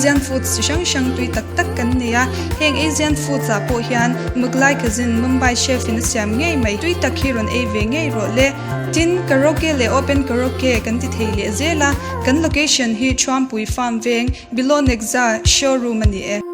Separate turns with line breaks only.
Asian foods chi hrang hrang tui tak tak kan nei a, heng Asian foods ah pawh hian Mughlai Cuisine Mumbai chef in a siam ngei mai tui tak hi rawn ei ve ngei rawh le. Tin, karaoke leh open karaoke kan ti thei leh zel a, kan location hi Thuampui Farm veng below Nexa showroom a ni e.